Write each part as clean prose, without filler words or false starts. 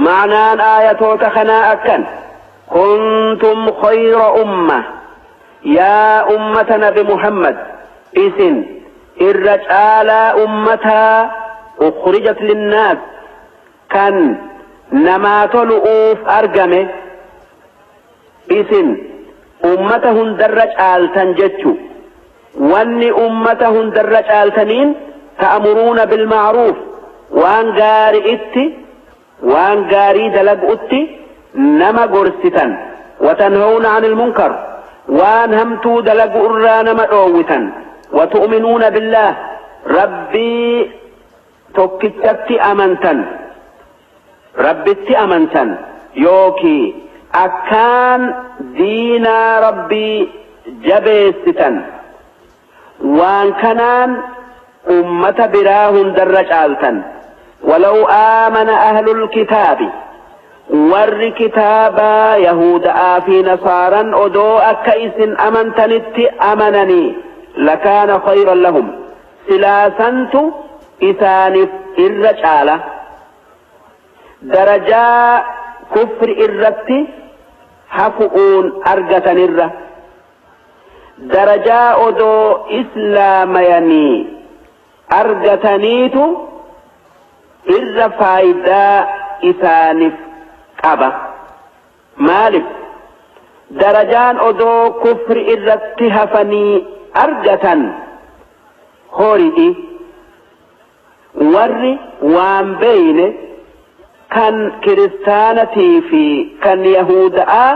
Ma'naan aayatoota kanaa akkan: kuntum khayra umma, yaa ummata nabi Muhammad, isin irra caalaa ummataa, ukhrijat linnaas, kan namaa tolu'uuf argame. Isin ummata hundarra caaltan jechu. Wanni ummata hundarra caaltaniin ta'muruuna bilma'ruuf, waan gaari'itti, waan gaarii dalagu'utti nama gorsitan, watanhawna anil munkar, waan hamtuu dalagu irraa nama dhoowwitan, watu'minuuna billaah, Rabbii tokkichatti amantan, Rabbitti amantan, yookii akkaan diinaa Rabbii jabeessitan. Waan kanaan ummata biraa hundarra caaltan. Walaw aamana ahlul kitaabi, warri kitaabaa yahuuda'aa fi nasaaran odoo akka isin amantanitti amananii, lakaana khayran lahum, silaa santu isaaniif irra caala darajaa kufri irratti hafu'uun argatanirra. Darajaa odoo islaamayanii argataniitu irra faayidaa isaaniif qaba. Maalif? Darajaan odoo kufri irratti hafanii argatan hori'i. Warri waan beeyne kan kiristaanatii fi kan yahuuda'aa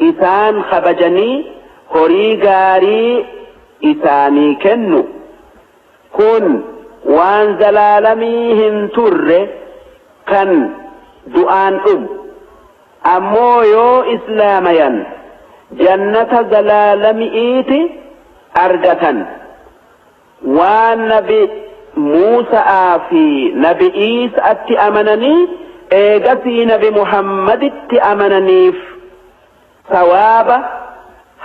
isaan kabajanii horii gaarii isaanii kennu. Kun waan zalaalamii hin turre kan du'aan dhumu. Ammoo yoo islaamayan jannata zalaalami'iiti argatan. Waan nabi Muusa'aa fi nabi Iisa'atti amananii eegasii nabi Muhammaditti amananiif sawaaba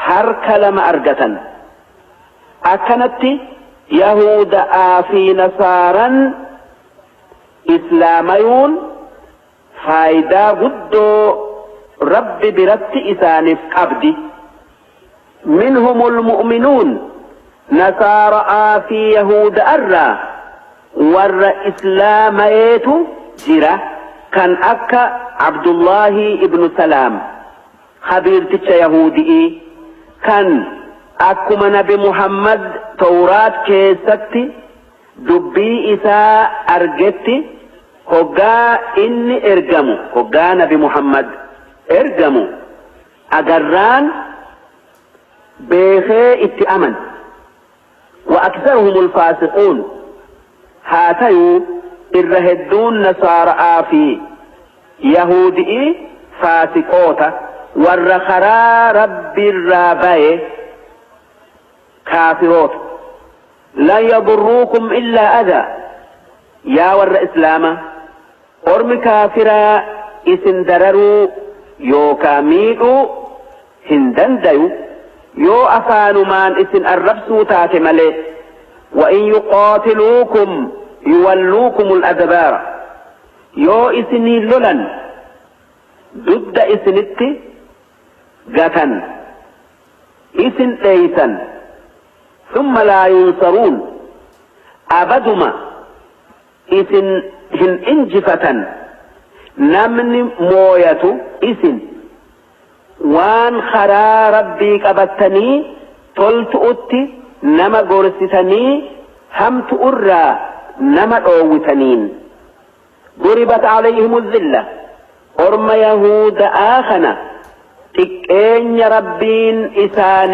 harka lama argatan. Akkanatti yahuuda'aa fi nasaaran islaamayuun faayidaa guddoo Rabbi biratti isaaniif qabdi. Minhumul mu'minuun, nasaara'aa fi yahuuda'arraa warra islaamayeetu jira, kan akka Abdullaahi ibnu Salaam khabiirticha yahuudi'ii, kan akkuma nabi Muhammad towraat keessatti dubbii isaa argetti hoggaa inni ergamu, hoggaa nabi Muhammad ergamu agarraan beekee itti amane. Wa aktharuhumul faasiquun, haa tayuu irra hedduun nasaara'aa fi yahuudi'ii faasiqoota, warra karaa Rabbiirraa baye, kaafiroota. Lan yadurruukum illaa adhaa, yaa warra islaamaa, ormi kaafiraa isin dararuu yookaa miidhuu hin dandayu yoo afaanumaan isin arrabsuu taate malee. Wa in yuqaatiluukum yuwalluukumul adbaara, yoo isiniin lolan dugda isinitti gatan, isin dheeysan. Summa laa yunsaruun, abaduma isin hin injifatan, namni mooyatu isin. Waan karaa Rabbii qabattanii toltu'utti nama gorsitanii hamtu'urraa nama dhoowwitaniin. Duribat alayhimu zilla, orma yahuuda'aa kana xiqqeenya Rabbiin isaanirra.